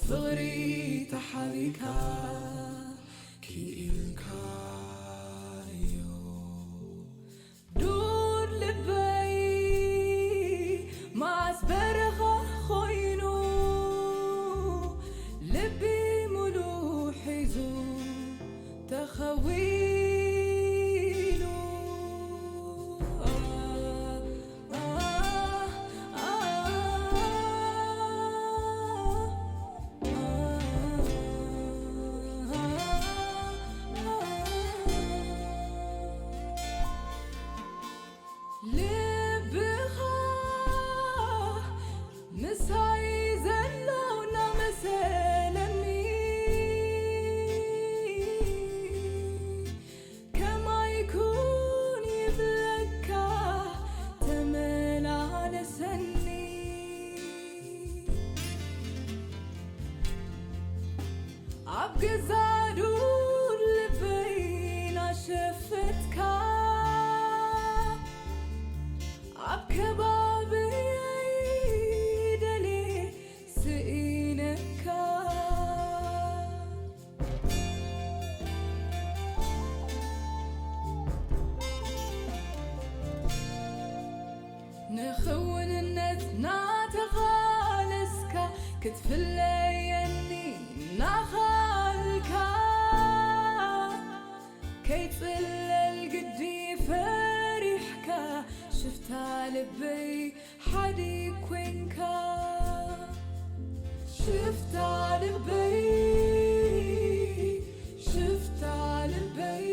ፍቕሪ ተሓቢእካ ክኢልካዮ። ዱር ልበይ መዓስ በረኻ ኮይኑ፣ ልቢ ሙሉ ሒዙ ተኸዊሉ። ልብኻ ምሳይ ዘሎ እናመሰለኒ፣ ከማይ ኩን ይብለካ ተመላለሰኒ። ኣብ ገዛ ዱር ልበይ ናሸፈትካ፣ ኣብ ከባብየይ ደልየ ስኢነካ። ንኽውንነት ናተቓለስካ፣ ክትፍለየኒ ናኻልካ፣ ከይጽለል ግዲ ፈሪሕካ፣ ሽፍታ ልበይ ሓዲ ኮንካ። ሽፍታ ልበይ፣ ሽፍታ ልበይ።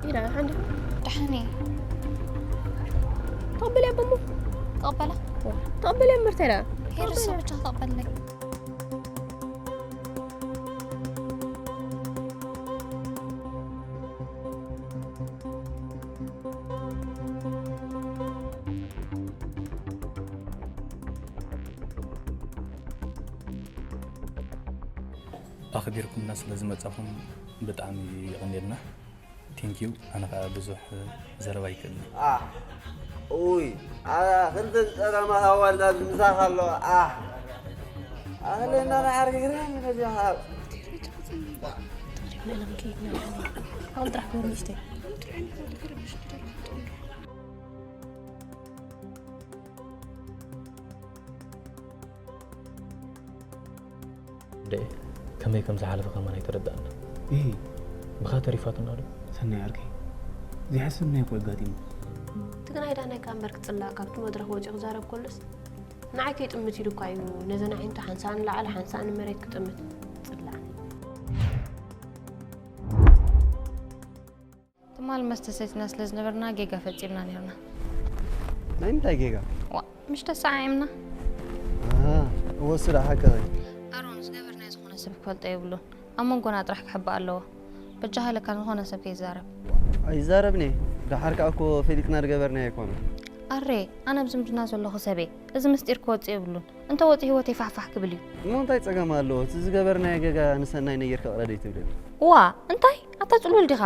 ኢላ ሓንዲ ደሓን እየ። ተቐበልያ በሞ ተቐበላ። ተቐበልያ ምርተላ ሄድ እሱ ብቻ ተቐበለኝ። ኣኽቢርኩምና ስለ ዝመጻኹም ብጣዕሚ የቐንየልና። Thank you። ኣነ ኸኣ ብዙሕ ዘረባ ኣይክእልን። ኣሕ ኡይ ኣላ ክልተ ዝጸረማ ሃዋልዳ ምሳኻ ኣለዋ። ኣሕ ኣህለና ንዓርኪ ክረን ይፈዚኻ። ኣሁን ጥራሕ ክብር ምሽተይ ደኤ ከመይ ከም ዝሓለፈ ከማን ኣይተረዳእና። እሂ። ብኻ ተሪፋትና ዶ? ሰናይ ዓርከይ፣ ዘይሓሰብናዮ እኮ ኣጋጢሙ። ትግናይ ዳናይ ከኣ እምበር ክጽላእ ካብቲ መድረኽ ወጺኡ ክዛረብ ከሎስ ንዓይ ከይጥምት ኢሉ እኳ እዩ ነዘን ኣዒንቱ ሓንሳእ ንላዕሊ ሓንሳእ ንመሬት ክጥምት። ጽላእ። ትማል መስተ ሰቲና ስለ ዝነበርና ጌጋ ፈጺምና ኔርና። ናይ ምንታይ ጌጋ? ዋ፣ ምሽ ተሰዓዒምና። ኣሃ፣ እወ እሱ ደኣ ሓቅኺ። ኣሮን፣ ዝገበርናዮ ዝኾነ ሰብ ክፈልጦ የብሉን። ኣብ መንጎና ጥራሕ ክሕባእ ኣለዎ። በጃኻ ኢለካ ዝኾነ ሰብ ከይዛረብ። ኣይዛረብን እየ። ደሓር ከኣ እኮ ፈሊጥና ዝገበርናዮ ኣይኮነን። ኣሬ፣ ኣነ ኣብ ዝምድና ዘለኹ ሰብ እየ። እዚ ምስጢር ክወጽእ የብሉን። እንተ ወጺኡ ህይወተይ ፋሕፋሕ ክብል እዩ። እሞ እንታይ ጸገም ኣለዎ? እቲ ዝገበርናዮ ጌጋ ንሰናይ ነጊርኪ ቅረደይ ትብሊ። ዋ፣ እንታይ? ኣታ ጽሉል ዲኻ?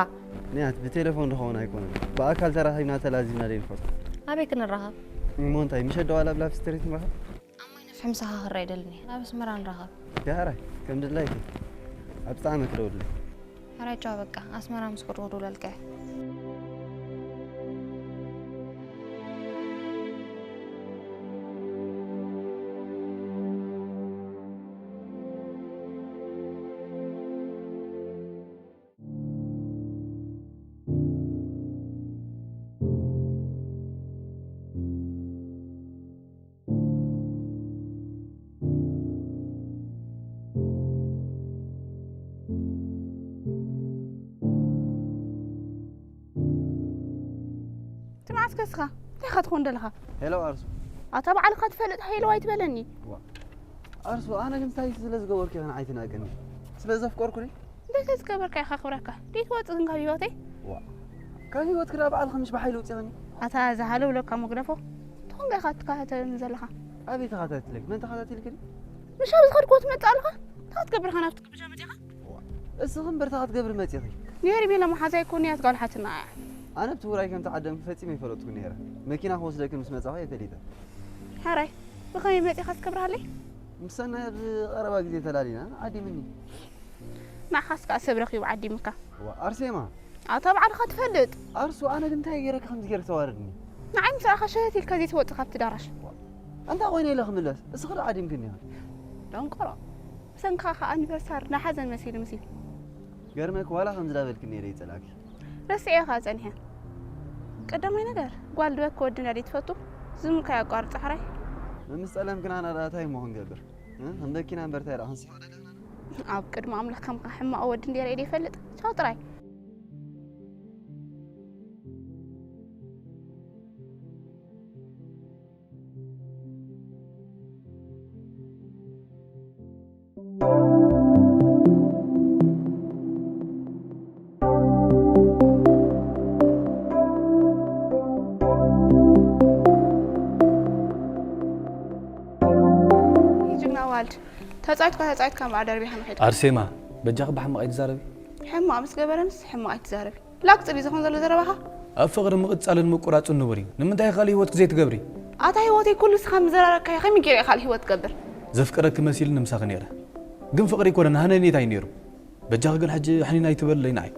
ንያት፣ ብቴሌፎን ንኸውን ኣይኮነን። ብኣካል ተራኺብና ተላዚብና ደይንፈልጥ። ኣበይ ክንራኸብ? እሞ እንታይ፣ ምሸት ዶ ዋላ ኣብ ላቭ ስትሪት ንራኸብ? ኣሞይ ነፍሒ ምሳኻ ክረኣ ይደልን እየ። ኣብ ኣስመራ ንራኸብ። ዳሕራይ፣ ከም ድላይኪ። ኣብ ጻዕመ ክደውልለይ። ሕራይ ቻው በቃ ኣስመራ ምስ ከድኩ ክድውለልካ እየ። ትምዓስከ እስኻ እንታይ ኢኻ ትኾን ዘለኻ? ሄሎ ኣርሱ። ኣታ ባዕልኻ ትፈልጥ ሄሎ ኣይትበለኒ። ዋ ኣርሱ ኣነ ግን እንታይ ስለ ዝገበርኩ ኢኻ ንዓይ ትናቀኒ? ስለ ዘፍቀርኩ ድዩ? እንታይ ስለ ዝገበርካ ኢኻ ክብረካ? ደይትወጽእ ግን ካብ ህይወተይ? ዋ ካብ ህይወትኪ ደኣ ባዕልኺ ምሽ ብሓይሊ ውጺኽኒ። ኣታ እዛ ሃለው ኢለካ መጉደፎ ትኾንካ ኢኻ ትከታተለኒ ዘለኻ? ኣበይ ተኸታቲለኪ? መን ተኸታቲልኪ ድዩ? ምሽ ኣብ ዝኸድክዎ ትመጽእ ኣለኻ? እንታይ ክትገብር ኢኻ ናብቲ ግብጃ መጺኻ? እስኺ እምበር እንታይ ክትገብሪ መጺኺ? ኔርቤላ መሓዛይ እኮ ንያት ጓል ሓትንኣ እያ። ኣነ ብትውራይ ከም ትዓደምኪ ፈጺመ ኣይፈለጥኩ ነይረ። መኪና ክወስደኪ ምስ መጻኹ እየ ፈሊጠ። ሕራይ፣ ብኸመይ መጺኻስ ክብርሃለይ? ምስ ሰናይ ኣብዚ ቀረባ ግዜ ተላሊና፣ ዓዲምኒ። ንዓኻስ ከኣ ሰብ ረኺቡ ዓዲምካ። ዋ፣ ኣርሴማ። ኣታ ባዕልኻ ትፈልጥ። ኣርሱ፣ ኣነ ግን እንታይ ገይረካ ከምዚ ገይረ ተዋርድኒ? ንዓይ ምስ ረኣኻ ሸተት ኢልካ ዘይትወጽእ ካብቲ ዳራሽ። ኣንታ ኮይነ ኢለ ክምለስ፣ እስኺ ዶ ዓዲምክኒ ኢኺ? ደንቆሮ። ብሰንካ ከኣ ኣኒቨርሳር ናይ ሓዘን መሲሉ ምሲ። ገርመክ ዋላ ከምዚ ዳበልክኒ ነይረ ይጸላእኪ። ረሲዐ ከኣ ጸኒሐ። ቀዳማይ ነገር፣ ጓል ድበክ ወዲ እንድያ ትፈቱ፣ ዝምካ የቋርጽ ሕራይ። መምስ ጸለምክና ናዳ እንታይ እሞ ክንገብር? እ? ክንበኪና እምበር እንታይ ደኣ ክንስሕቕ ደለና? ኣብ ቅድሚ ኣምላኽ ከምካ ሕማቕ ወዲ እንድየ ርእየ ይፈልጥ። ቻው ጥራይ። ጅግና ዋልድ፣ ተጻይትካ ተጻይትካ እምበኣር ደርቢኻ ንኸይድ። ኣርሴማ፣ በጃኺ ብሓማቕ ኣይትዛረቢ። ሕማቕ ምስ ገበረንስ ሕማቕ ኣይትዛረቢ። ላግጺ ድዩ ዝኾን ዘሎ ዘረባኻ? ኣብ ፍቕሪ ምቕጻልን ምቁራጽን ንቡር እዩ። ንምንታይ ካልእ ህይወትኪ ዘይትገብሪ? ኣታ ህይወተይ ኩሉ ንስኻ ምዘራረግካዮ ከመይ ገይረ እየ ካልእ ህይወት ክገብር? ዘፍቅረኪ መሲሉኒ ምሳኺ ነይረ። ግን ፍቕሪ ኣይኮነን፣ ሃነኔታ እዩ ነይሩ። በጃኺ ግን ሕጂ ሕኒን ኣይትበለይ ንዓይ።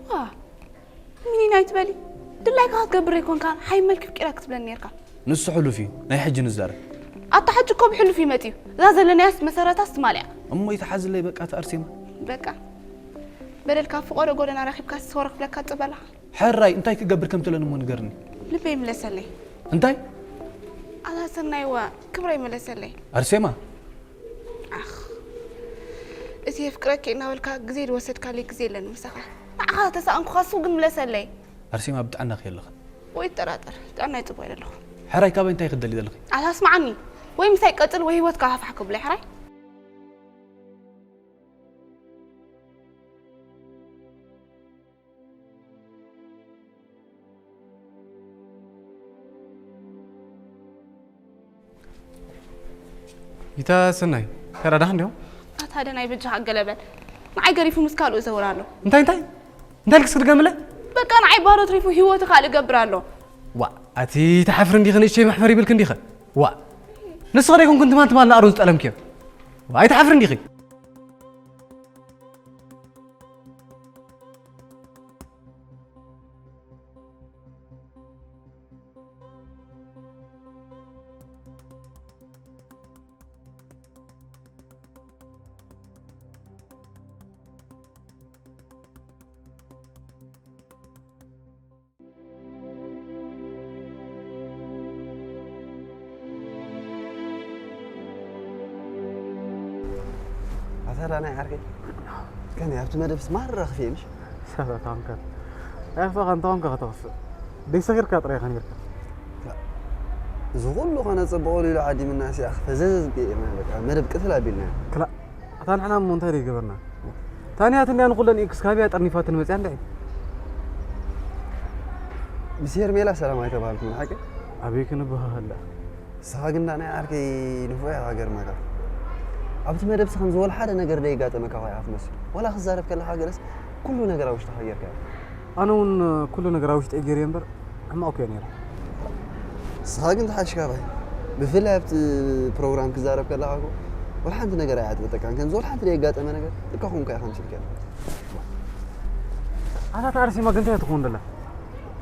ዋ፣ ምኒን ኣይትበሊ። ድላይካ ክትገብር ኣይኮንካን፣ ሓይመልኪ ፍቂራ ክትብለኒ ነይርካ። ንሱ ሕሉፍ እዩ፣ ናይ ሕጂ ንዛረብ። ኣታ ሕጂ እኮ ብሕሉፍ እዩ መጺኡ። እዛ ዘለናያስ መሰረታስ ትማል እያ። እሞ ይትሓዝለይ በቃ እቲ ኣርሴማ። በቃ። በደልካ ኣብ ፍቖዶ ጎደና ረኺብካ ሰወር ክብለካ ትጽበ ኣለኻ። ሕራይ እንታይ ክገብር ከም ትለኒ እሞ ንገርኒ። ልበይ ይምለሰለይ። እንታይ? ኣታ ሰናይዋ ክብረይ ይመለሰለይ። ኣርሴማ። ኣኽ። እቲ የፍቅረኪ እናበልካ ግዜ ዝወሰድካለይ ግዜ የለን ምሳኻ። ንዓኻ ተሳእንኩኻ እሱ ግን ምለሰለይ። ኣርሴማ ብጥዕናኺ የለኽን። ወይ ትጠራጠር፣ ጥዕናይ ጽቡቕ እየ ዘለኹ። ሕራይ ካባይ እንታይ ክትደሊ ዘለኺ? ኣታ ስምዓኒ። ወይ ምሳይ ቀጽል ወይ ህይወትካ ሃፋሕ ክብሎ ሕራይ። ይታ ሰናይ፣ ተራዳህ እንዲሁ? ኣታ ደናይ በጃኻ ገለ በል። ንዓይ ገሪፉ ምስ ካልኡ ዘውር ኣሎ። እንታይ፣ እንታይ? እንታይ ኢልክስ ክትገምለ? በቃ ንዓይ ባዶ ትሪፉ ህይወቱ ካልእ ገብር ኣሎ። ዋ፣ ኣቲ ተሓፍሪ እንዲኺ ንእሽተይ መሕፈር ይብልክ እንዲኸ? ዋ፣ ንስኺ ዶ ኣይኮንኩን ትማን ትማል ንኣሮን ዝጠለምክዮ? ዋ፣ ኣይትሓፍሪ እንዲኺ? ኣታ ዳናይ ዓርከይ፣ ከመይ ኣብቲ መደብስ ማራ ክፍኤ ምሽ? ሰበታምካ። ኣፋኻ እንተ ኾንካ ከተኽፍእ። ደይ ሰኺርካ ጥራይ ኢኻ ነይርካ። እዚ ኩሉ ኾነ ጽቡቕ ኢሉ ኢሉ ዓዲምና ሲኣ ፈዘዝ ጌርና በቃ መደብ ቅትል ኣቢልና። ክላ-፣ ኣታ ንሕና እሞ እንታይ ደይ ገበርና? ታንያት እንድያ ንኹለን ኤክስ ካቢያ ጠርኒፋትን መጽያ እንድዒ። ምስ ሄርሜላ ሰላም ኣይተባሃልኩምን ሓቂ? ኣበይ ክንበሃሃል ደኣ? ንስኻ ግን ዳናይ ዓርከይ ንፉዕ ኢኻ ገርመካ። ኣብቲ መደብሲ ከምዚ ወላ ሓደ ነገር ደይጋጠመካ እኮ ኢኻ ትመስል። ወላ ክዛረብ ከለኻ ገለስ ኩሉ ነገር ኣብ ውሽጥኻ ጌርካዮ። ኣነ እውን ኩሉ ነገር ኣብ ውሽጠይ ገይረ እምበር ሕማቕ እኮ እየ ነይረ። ንስኻ ግን ተሓሽካ ባይ። ብፍላይ ኣብቲ ፕሮግራም ክዛረብ ከለኻ እኮ ወላ ሓንቲ ነገር ኣይዓጥበጠካን። ከምዚ ወላ ሓንቲ ደይጋጠመ ነገር ልካ ኮንካ ኢኻ ምሲልካ። ኣታ ኣርሴማ ግን እንታይ ትኸውን ደላ?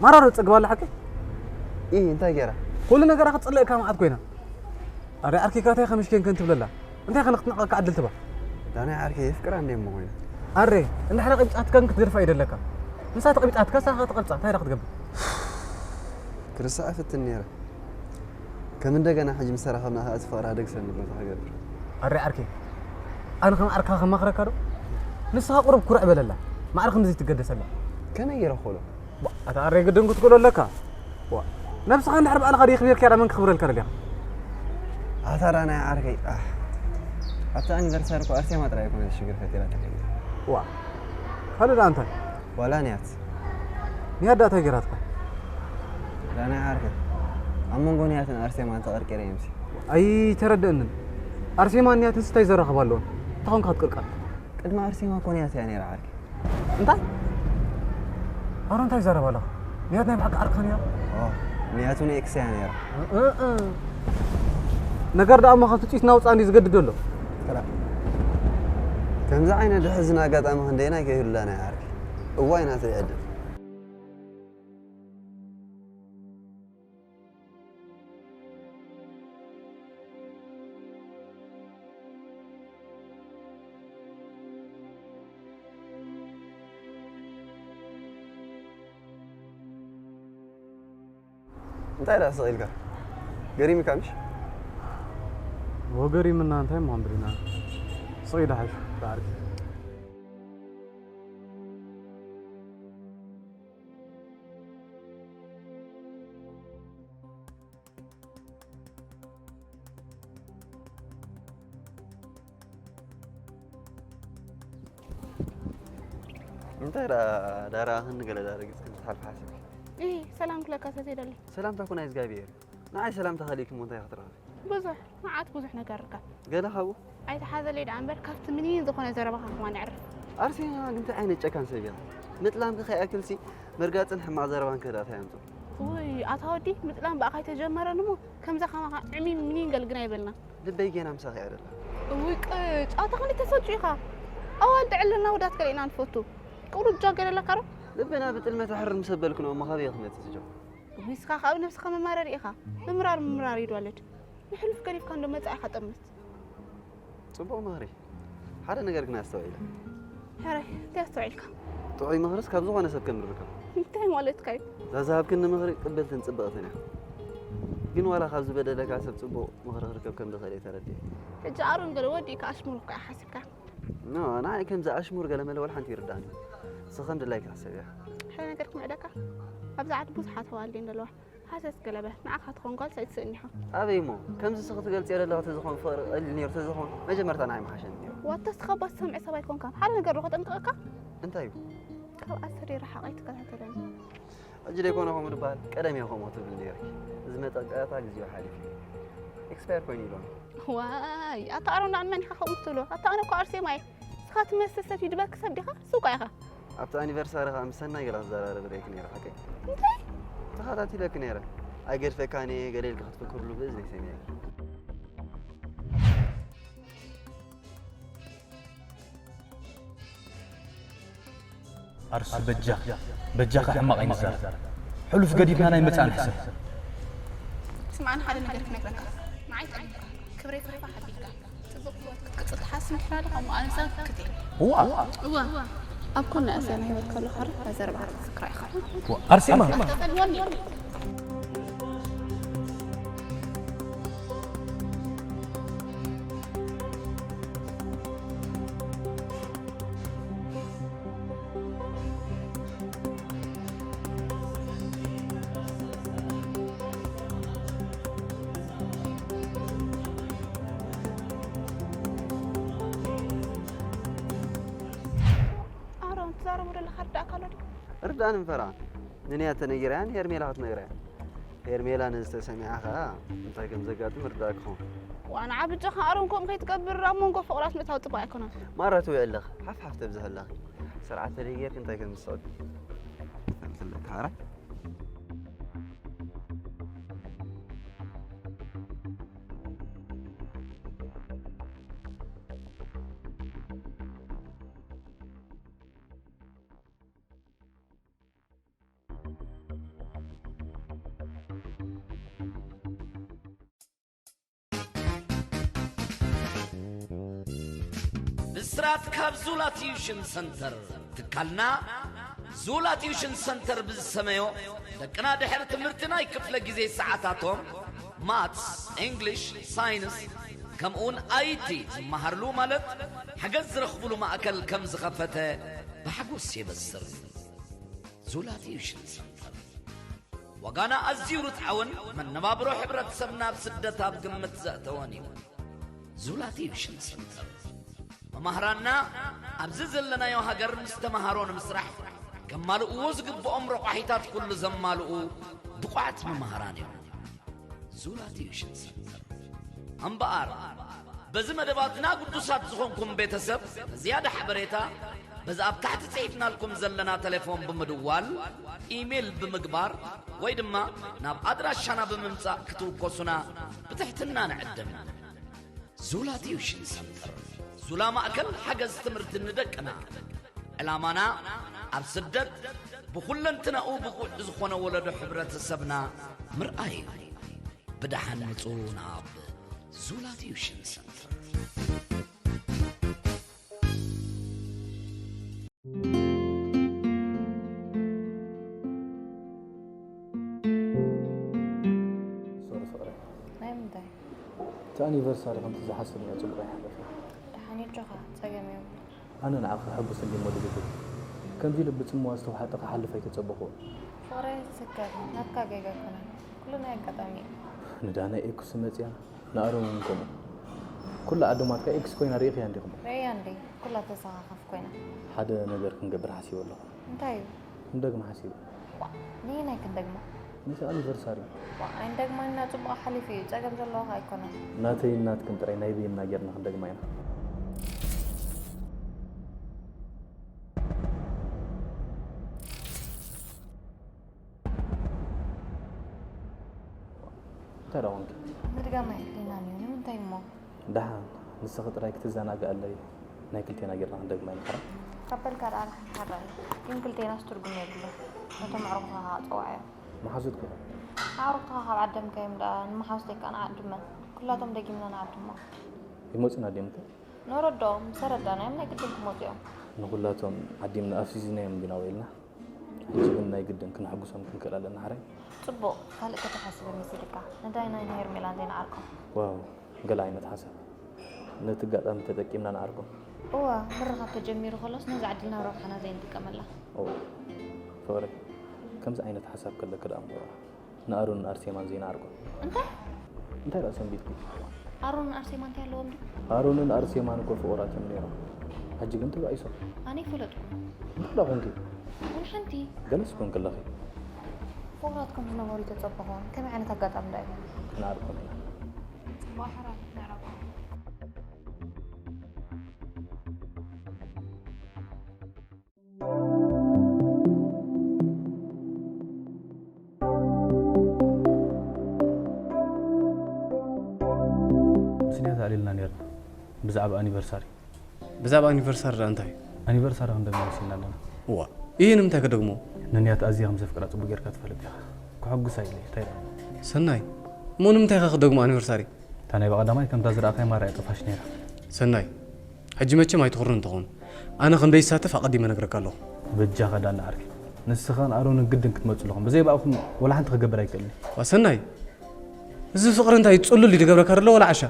ማራ ዶ ትጸግባ ኣላ ሓቂ? ኢ እንታይ ገይራ? ኩሉ ነገራ ክትጽልእካ መዓት ኮይና። ኣረ ዓርከይ ካታይ ከመሽከን ከን ትብለላ። እንታይ ከነ ክትነቐካ ዕድል ትባ? ዳናይ ዓርከይ የፍቅራ እንደ እሞ ኮይና። ኣረ እንድሕራ ቀቢጻትካ ግን ክትገድፋ ይደለካ። ምሳ ተቐቢጻትካ ሳኻ ትቐብጻ እንታይ ዳ ክትገብር? ክርስዓ ፍትን ነይረ። ከም እንደገና ሕጂ ምስ ተራኸብና ከኣ እቲ ፍቕራ ደግሰኒ ብሎ ተኸገብር። ኣረ ዓርከይ፣ ኣነ ከም ዓርካ ከማኽረካ ዶ? ንስኻ ቁሩብ ኩርዕ በለላ። ማዕረ ከምዚ ትገደሰላ። ከመይ ገይረ ክኽእሎ? ዋ፣ ኣታ ኣረ ግድን ክትክእሎ ኣለካ። ዋ፣ ነብስኻ እንድሕር ባዕልኻ ደይኽቢርካ ዳ መን ክኽብረልካ ደሊኻ? ኣታ ዳናይ ዓርከይ፣ ኣሕ። ኣብቲ ኣኒቨርሳሪ እኮ ኣርሴማ ጥራይ ኣይኮነትን ሽግር ፈጢራትለይ። ዋ፣ ካልእ ደኣ እንታይ? ዋላ ንያት። ንያት ደኣ እንታይ ገይራትካ? ዳናይ ዓርከይ፣ ኣብ መንጎ ንያትን ኣርሴማን ተቐርቂረ እየ ምሲ። ኣይተረድእንን። ኣርሴማን ንያትንስ እንታይ ዘራኽብ ኣለዎም? እንታይ ኾንካ ክትቅርቀር? ቅድሚ ኣርሴማ እኮ ንያት እያ ነይራ ዓርከይ። እንታይ? ኣረ እንታይ ይዛረብ ኣለኻ? ንያት ናይ ብሓቂ ዓርካ ነይራ? ንያቱ ንኤክስ እያ ነይራ። ነገር ደኣ እሞ ካብቲ ጭስ ናውፃ እንዲ ዝገድድ ኣሎ። ከምዚ ዓይነት ዝሕዝን ኣጋጣሚ ክንደይናይ ከይህሉላ ናይ ዓርኪ እዋይ ናተይ ዕድል። እንታይ ደኣ ስቕ ኢልካ? ገሪምካ ምሽ? ወገሪምና እንታይ ምዃን ብሪና? ስቕ ኢዳ ሓይሽ ብዓርኪ። እንታይ ደኣ ዳርኣ ክንዲ ገለ ዳረጊጽ ከም ትሓልፍ ሓሲብኪ? እይ፣ ሰላም ክለካ ሰተይ ደሊ። ሰላምታ እኮ ናይ እግዚኣብሔር እዩ። ንዓይ ሰላምታ ከሊእኪ እሞ እንታይ ክትረኽቢ? ብዙሕ፣ መዓት ብዙሕ ነገር ርካ። ገለ ካብኡ? ኣይተሓዘለይ ደኣ እምበር ካብቲ ምኒን ዝኾነ ዘረባኻ ከማ ነዕርፍ። ኣርሴማ ግን እንታይ ዓይነት ጨካን ሰብ እያ? ምጥላምኪ ከይኣክልሲ መርጋጽን ሕማቕ ዘረባን ከዳእታ የምጽእ። ውይ፣ ኣታ ወዲ፣ ምጥላም ብኣኻ ኣይተጀመረን እሞ ከምዛ ከማኻ ዕሚን ምኒን ገልግና ይበልና። ልበይ ጌና ምሳኺ እያ ደላ። እውይ ቅጭ፣ ኣታ ክንዲ ተሰጩ ኢኻ። ኣዋልድ ዕለልና ውዳት ገለ ኢና ንፈቱ። ቅብሉ ጃ ገለ ኣለካ ዶ? ልብና ብጥልመት ኣሕርር ምስ ኣበልክኖ እሞ ካበይ ክመጽእ ዝጀምር? እውይ እስኻ ካብ ነብስኻ መማረሪ ኢኻ። ምምራር ምምራር እዩ ዶ ወለድ። ንሕሉፍ ገዲፍካ እንዶ መጻኢኻ ጠምት። ጽቡቕ ምኽሪ። ሓደ ነገር ግን ኣስተውዒለ። ሕራይ፣ እንታይ ኣስተውዒልካ? ጥዑይ ምኽርስ ካብ ዝኾነ ሰብ ከም ንርከብ። እንታይ ማለትካ እዩ? እዛ ዝሃብክኒ ምኽሪ ቅብልትን ጽብቕትን እያ። ግን ዋላ ካብ ዝበደለካ ሰብ ጽቡቕ ምኽሪ ክርከብ ከም ዝኽእል እየ ተረዲኤ። ሕጂ ኣሮን ገለ ወዲእካ ኣሽሙር እኮ እያ ሓሲብካ። ኖ፣ ንዓይ ከምዚ ኣሽሙር ገለ መለ ወላ ሓንቲ ይርዳእኒ። ንስኺ ከም ድላይኪ ሕሰብያ። ሓደ ነገር ክምዕደካ? ኣብዚ ዓዲ ብዙሓት ኣዋልድ እየን ዘለዋ። ሃሰስ ገለበ፣ ንዓኻ ትኾን ጓልስ ኣይትስእን ኢኻ። ኣበይ እሞ? ከምዚ ንስኺ ትገልጽዮ ዘለኺ ተዝኾን ፍቕሪ ቀሊል ነይሩ ተዝኾን መጀመርታ ንዓይ ምሓሸኒ ነይሩ። ዋታ ንስኻ እባ ዝሰምዕ ሰብ ኣይኮንካን። ሓደ ነገር ዶ ከጠንቅቐካ? እንታይ እዩ? ካብ ኣሰር ይርሓቕ ኣይትከታተለኒ። ሕጂ ደይኮነ ከምኡ ድበሃል፣ ቀደም እየ ከምኡ ትብል ነይርኪ። እዚ መጠንቀቕታ ግዜኡ ሓሊፉ እዩ። ኤክስፓየር ኮይኑ ኢሎኒ። ዋይ፣ ኣታ ኣሮን ደኣ ንመን ኢኻ ከምኡ ትብሎ? ኣታ ኣነ እኮ ኣርሴማ እየ። ንስኻ ትመስል ሰብ ይድበኪ ሰብ ዲኻ? ሱቅ ኢኻ። ኣብቲ ኣኒቨርሳሪ ኸኣ ምስ ሰናይ ገለ ክዘራረብ ርእየኪ ነይረ ሓቀይ። እንታይ? ተኸታቲለኪ ነይረ። ኣይገድፈካን እየ ገለ ኢልኪ ክትፍክርሉ ብእዝነይ ሰሚዐኪ። ኣርሱ በጃ በጃኻ ሕማቕ ኣይንዛረብ። ሕሉፍ ገዲፍና ናይ መጻእ ንሕሰብ። ስምዓኒ ሓደ ነገር ክነግረካ። ንዓይ ጠሊምካ ክብረይ ፋሕፋሕ ኣቢልካ ጽቡቕ ህይወት ክትቅጽል ትሓስብ እንድሕር ኣለኻ እሞ ኣነ ምሳኻ ክትክት እየ። እዋ እዋ ኣብ ኮና እያ ሰናይ ህይወት ከሎ ሓር ናይ ዘረባ ክትዝክራ ኢኻ። ኣርሴማ ተፈልወኒ ኣሮን ትዛረቡ ዘለኻ ርዳእካ ኣሎ ድዩ? ርዳእኒ ምፈራ ንንያ ተነጊራያን ሄርሜላ ክትነግረያ። ሄርሜላ ነዚ ተሰሚዓ ኸኣ እንታይ ከም ዘጋጥም ርዳእ ክኸውን። ዋና ዓብጃኻ ኣሮን ከምኡ ከይትገብር ኣብ መንጎ ፍቕራት ምእታው ጽቡቕ ኣይኮነን። ማራ ትውዒ ኣለኺ፣ ሓፍ ሓፍ ተብዝሒ ኣለኺ። ስርዓት ተደይ ጌርኪ እንታይ ከም ዝስዕብ ኣይፈልጥን። ሓራ ብስራት ካብ ዙላ ቲዩሽን ሰንተር። ትካልና ዙላ ቲዩሽን ሰንተር ብዝሰመዮ፣ ደቅና ድሕሪ ትምህርቲ ናይ ክፍለ ግዜ ሰዓታቶም ማትስ፣ እንግሊሽ፣ ሳይንስ፣ ከምኡውን ኣይቲ ዝመሃርሉ ማለት ሓገዝ ዝረኽብሉ ማእከል ከም ዝኸፈተ ብሓጎስ የበስር። ዙላ ቲዩሽን ሰንተር። ዋጋና ኣዝዩ ርትዓውን መነባብሮ ሕብረተሰብና ኣብ ስደት ኣብ ግምት ዘእተወን እዩ። ዙላ ቲዩሽን ሰንተር። መማህራንና ኣብዚ ዘለናዮ ሃገር ምስ ተምሃሮ ንምስራሕ ከማልእዎ ዝግብኦም ረቋሒታት ኩሉ ዘማልኡ ብቑዓት መማህራን እዮም። ዙላ ቲዩሽን ሰንተር። እምበኣር፣ በዚ መደባትና ግዱሳት ዝኾንኩም ቤተሰብ ንዝያዳ ሓበሬታ በዚ ኣብ ታሕቲ ጽሒፍናልኩም ዘለና ተሌፎን ብምድዋል፣ ኢሜል ብምግባር ወይ ድማ ናብ ኣድራሻና ብምምጻእ ክትውከሱና ብትሕትና ንዕድም። ዙላ ቲዩሽን ሰንተር፣ ዙላ ማእከል ሓገዝ ትምህርቲ ንደቅና። ዕላማና ኣብ ስደት ብኹለንትናኡ ብቑዕ ዝኾነ ወለዶ ሕብረተሰብና ምርኣይ እዩ። ብደሓን ምጹ ናብ ዙላ ቲዩሽን ሰንተር። ሶሪ ፍቕረይ። ናይ ምንታይ? እቲ ኣኒቨርሳሪ ከምቲ ዝሓሰብናዮ ጽቡቕ ኣይሓለፈን። ደሓን እጆኻ፣ ጸገም የብሉን። ኣነ ንዓኺ ከሐጉስ እንድየ እሞ ድግግም። ከምዚ ኢለ ብጽምዋ ዝተውሓጠ ክሓልፍ ኣይተጸበኹዎን። ፍቕረይ ስከር፣ ናትካ ጌጋ ኣይኮነን። ኩሉ ናይ ኣጋጣሚ እዩ። ንዳና ኤክስ መጽያ፣ ንኣሮን እውን ከምኡ። ኩላ ኣዶማትካ ኤክስ ኮይና ርኢኽያ እንዲኹም? ርእያ እንዴ፣ ኩላ ተሰኻኸፍ ኮይና። ሓደ ነገር ክንገብር ሓሲበ ኣለኹ። እንታይ እዩ? ክንደግም ሓሲበ። ዋ፣ ነየናይ ክንደግሞ? ነቲ ኣኒቨርሳሪ። ዋ፣ ኣይንደግማን ኢና፣ ጽቡቕ ሓሊፉ እዩ። ጸገም ዘለዎ ኸኣ ኣይኮነን። ናተይን ናትክን ጥራይ ናይ በይንና ጌርና ክንደግማ ኢና። እንታይ ደኣ ኾንኪ? ምድጋም ኣየድልየናን እዩ። ንምንታይ እሞ? ደሓን፣ ንስኺ ጥራይ ክትዘናግኣለይ ናይ ክልቴና ጌርና ክንደግማ ኢና። ሕራይ? ካብ በልካ ደኣ ደሓን ሕራይ። ግን ክልቴናስ ትርጉም የብሉን። ነቶም ኣዕሩኽትኻ ከኣ ጸውዓዮም። መሓዙትኪ ኸ? ኣዕሩኽትኻ ካብ ዓደምካዮም ደኣ ንመሓዙተይ ከኣ ንዓድመን። ኩላቶም ደጊምና ንዓድሞም። ይመጹና ድዮም እቶም? ንረድኦም፣ ምስ ኣረዳእናዮም ናይ ግድን ክመጹ እዮም። ንኹላቶም ዓዲምና ኣፍዚዝናዮም እንዲና ውዒልና። ሕጂ ግን ናይ ግድን ክነሐጉሶም ክንክእል ኣለና። ሕራይ? ጽቡቕ፣ ካልእ ከተሓስብ መሲልካ። ንዳይናን ንሄርሜላን ዘይንዓርቆም። ዋው፣ ገለ ዓይነት ሓሳብ። ነቲ ኣጋጣሚ ተጠቂምና ንዓርቆም። እወ፣ ምርኻብ ተጀሚሩ ከሎስ ነዛ ዕድል ናብ ረብሓና ዘይንጥቀመላ። እወ፣ ፍቕረይ፣ ከምዚ ዓይነት ሓሳብ ከለኪ ደኣ እሞ ንኣሮንን ኣርሴማን ዘይንዓርቆም። እንታይ? እንታይ ደኣ ሰንቢድኪ? ኣሮንን ኣርሴማን እንታይ ኣለዎም ድዩ? ኣሮንን ኣርሴማን እኮ ፍቑራት እዮም ነይሮም። ሕጂ ግን ተባኢሶም። ኣነ ኣይፈለጥኩን። እንታይ ደኣ ኮንኪ? ወላ ሓንቲ። ገለስ ኮንኪ ኣለኺ። ፍቑራት ከም ዝነበሩ ኣይተጸበኹን። ከመይ ዓይነት ኣጋጣሚ ደኣ እዩ? ክንዓርቆም ኢና። ጽቡቕ ሕራይ ክንዕረቆም። ምስ ንያት ኣዕሊልና ነይርና ብዛዕባ ኣኒቨርሳሪ። ብዛዕባ ኣኒቨርሳሪ ደኣ እንታይ? ኣኒቨርሳሪ ክንደግሞ ወሲንና ኣለና። እዋ፣ ኢሂ ንምንታይ ክደግሞ? ንንያት ኣዝየ ከም ዘፍቅራ ጽቡቕ ጌርካ ትፈልጥ ኢኻ። ከሐጉሳ ኢለ፣ እንታይ ደኣ? ሰናይ፣ እሞ ንምንታይ ኢኻ ክደግሞ ኣኒቨርሳሪ? እታ ናይ ብቐዳማይ ከምታ ዝረኣኻያ ማራ እያ ጠፋሽ ነይራ። ሰናይ፣ ሕጂ መቸም ኣይትኹርን እንተኾን፣ ኣነ ከም ዘይሳተፍ ኣቐዲመ እነግረካ ኣለኹ። በጃኻ ዳኒ ዓርከይ፣ ንስኻን ኣሮንን ግድን ክትመጹ ኣለኹም። ብዘይ ብኣኹም ወላ ሓንቲ ክገብር ኣይክእልን። ዋ ሰናይ፣ እዚ ፍቕሪ እንታይ ጽሉል እዩ ዝገብረካ ዘሎ ወላ ዓሻ?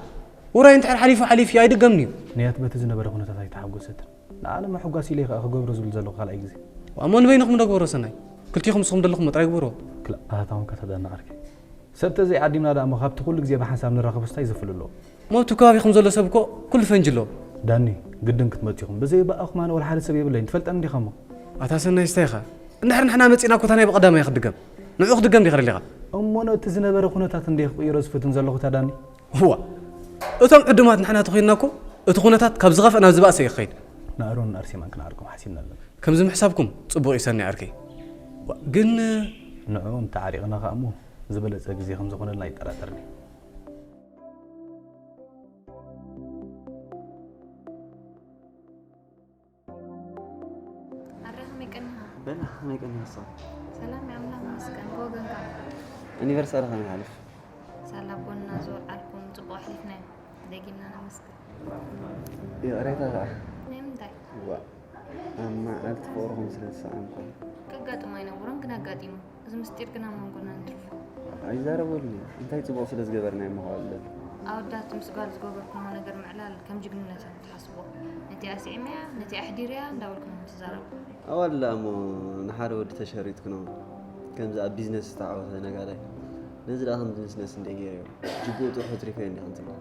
ውራይ እንድሕር ሓሊፉ ሓሊፉ እዩ፣ ኣይድገምን እዩ። ንያት በቲ ዝነበረ ኩነታት ኣይተሓጎሰትን። ንኣነ ምሕጓስ ኢለ ከኣ ክገብሮ ዝብል ዘለኹ ካልኣይ ግዜ። ዋ እሞ ንበይንኹም ዶ ግበሮ ሰናይ? ክልቲኹም ንስኹም ዘለኹም ጥራይ ግበርዎ። ክላ ኣታ እውን ከ ተዳኒ ዓርከይ። ሰብ ተዘይዓዲምና ደኣ እሞ ካብቲ ኩሉ ግዜ ብሓንሳብ ንራኸቦስ እንታይ ዘፍሊ ኣለዎ? እሞ ኣብቲ ከባቢኹም ዘሎ ሰብ እኮ ኩሉ ፈንጂ ኣለዎ። ዳኒ፣ ግድን ክትመጹ ኢኹም። ብዘይ ብኣኹም ኣነ ወላ ሓደ ሰብ የብለይን። ትፈልጠኒ ዲኻ እሞ? ኣታ ሰናይ ስታይ ኢኻ? እንድሕር ንሕና መጺእና እኮ እታ ናይ ብቐዳማይ እያ ክትድገም። ንዕኡ ክትድገም ዲኻ ደሊኻ? እሞ ነቲ ዝነበረ ኩነታት እንድየ ክቕይሮ ዝፍትን ዘለኹ እታ ዳኒ። እዋ፣ እቶም ዕዱማት ንሕና ተኾይንና እኮ እቲ ኩነታት ካብ ዝኸፍአ ናብ ዝበኣሰ እዩ ክኸይድ። ንኣሮንን ኣርሴማን ክንዓርቆም ሓሲብና ኣለና። ከምዚ ምሕሳብኩም ጽቡቕ እዩ ሰኒ ዓርከይ። ዋ፣ ግን ንዕኡ እንተዓሪቕና ከኣ እሞ ዝበለጸ ግዜ ከም ዝኾነልና ኣይጠራጠርን እየ። ኣረ ከመይ ቀኒኻ? በላ ከመይ ቀኒኻ እሳ? ሰላም እየ ኣምላኽ ይመስገን። ብወገንካ? ኣኒቨርሳሪ ከመይ ሓልፍ? ሳላ ጎንና ዝወዓልኩም ጽቡቕ ኣሕሊፍናዮ። ደጊምና ነመስግን። ይቕሬታ ከኣ። ናይ ምንታይ? ዋእ ኣብ መዓልቲ ፍቕርኹም ስለ ዝሰኣንኩም። ከጋጥም ኣይነበሮን ግን ኣጋጢሙ። እዚ ምስጢር ግን ኣብ መንጎና ንትርፎ። ኣይዛረበሉን እየ። እንታይ ጽቡቕ ስለ ዝገበርና እየ እሞ ክዕልል። ኣወዳት ምስ ጓል ዝገበርኩሞ ነገር ምዕላል ከም ጅግንነት እዮም ትሓስብዎ። ነቲኣ ስዒመያ፣ ነቲኣ ኣሕዲረያ እንዳበልኩም ኢኹም ትዛረቡ። ኣዋልዳ እሞ ንሓደ ወዲ ተሸሪጥክኖ ከምዚ ኣብ ቢዝነስ ዝተዓወተ ነጋዳይ። ነዚ ደኣ ከም ቢዝነስ እንድየ ገይረዮ። ጅግኡ ጥርሑ ትሪፈዮ እንዲኽን ትብሊ።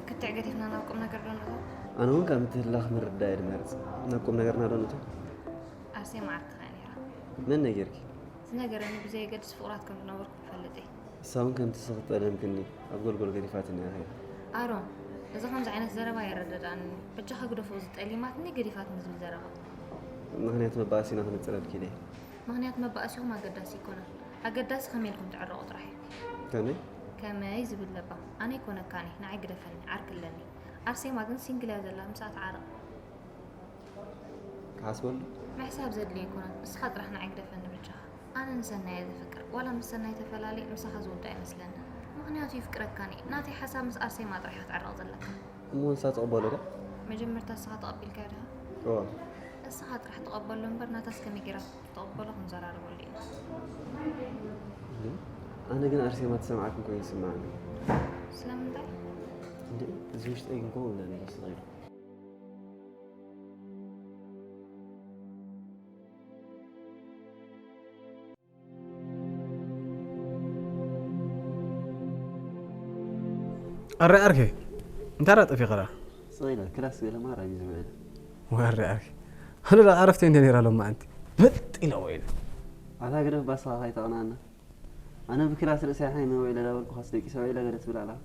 ክትዕ ገዲፍና ናብ ቁምነገር ዶ ንእቶ? ኣነ እውን ካብ ምትህልላኽ ምርዳእ እየ ዝመርጽ። ናብ ቁምነገርና ዶ ንእቶ? ኣርሴማ ዓርክኻ እያ ነይራ። መን ነጊርኪ? ዝነገረኒ ብዘየገድስ ፍቑራት ከም ዝነበርኩም እፈልጥ እየ። ንሳ እውን ከምቲ ንስኺ ዝጠለምክኒ ኣብ ጎልጎል ገዲፋትኒ እያ ከይዳ። ኣሮን፣ እዚ ከምዚ ዓይነት ዘረባ ኣየረዳድኣንን እዩ። በጃኻ ግደፎ እዚ ጠሊማትኒ ገዲፋትኒ ዝብል ዘረባ። ምኽንያት መባእሲና ክነጽረልኪ ኢለ። ምኽንያት መባእሲኹም ኣገዳሲ ኣይኮነን። ኣገዳሲ ከመይ ኢልኩም ትዕረቑ ጥራሕ እዩ። ከመይ? ከመይ ዝብል ለባም ኣነ ኣይኮነካን እየ። ንዓይ ግደፈኒ፣ ዓርኪ ኣለኒ። ኣርሴማ ግን ሲንግል እያ ዘላ፣ ምስኣ ትዓረቕ። ክሓስበሉ? ምሕሳብ ዘድልዮ ኣይኮነን። ንስኻ ጥራሕ ንዓይ ግደፈኒ ብጃኻ። ኣነ ንሰናይ እየ ዘፍቅር። ዋላ ምስ ሰናይ ተፈላልየ ምሳኻ ዝውዳእ ኣይመስለንን። ምኽንያቱ የፍቅረካን እየ። ናተይ ሓሳብ ምስ ኣርሴማ ጥራሕ እያ ክትዕረቕ ዘለካ። እሞ ንሳ ትቕበሎ ድያ? መጀመርታ ንስኻ ተቐቢልካዮ ዲኻ? እወ። ንስኻ ጥራሕ ተቐበሎ እምበር ናታስ ከመይ ጌራ ክትቕበሎ ክንዘራረበሉ ኢና። ኣነ ግን ኣርሴማ ትሰምዓኩም ኮይኑ ይስምዓኒ። ስለምንታይ? እንዴ እዚ ውሽጠይ ግን ከምኡ ኢለ ነጊሱ ኸይዱ። ኣረ ዓርከይ እንታይ ደኣ ጠፊእኻ ደኣ? ስቕ ኢለ ክላስ ገለ ማራ እዩ ዝውዕል። ወይ ኣረ ዓርከይ ኣነ ደኣ ዕረፍተይ እንድያ ነይራ ሎማዓንቲ። በጥ ኢለ ውዒለ። ኣታ ግደፍ ባስኻ ከይተቕንኣና። ኣነ ብክላስ ርእሰይ ሓይመ ውዒለ ዳበልኩኻስ ደቂሰ ውዒለ ገለ ትብል ኣለኻ።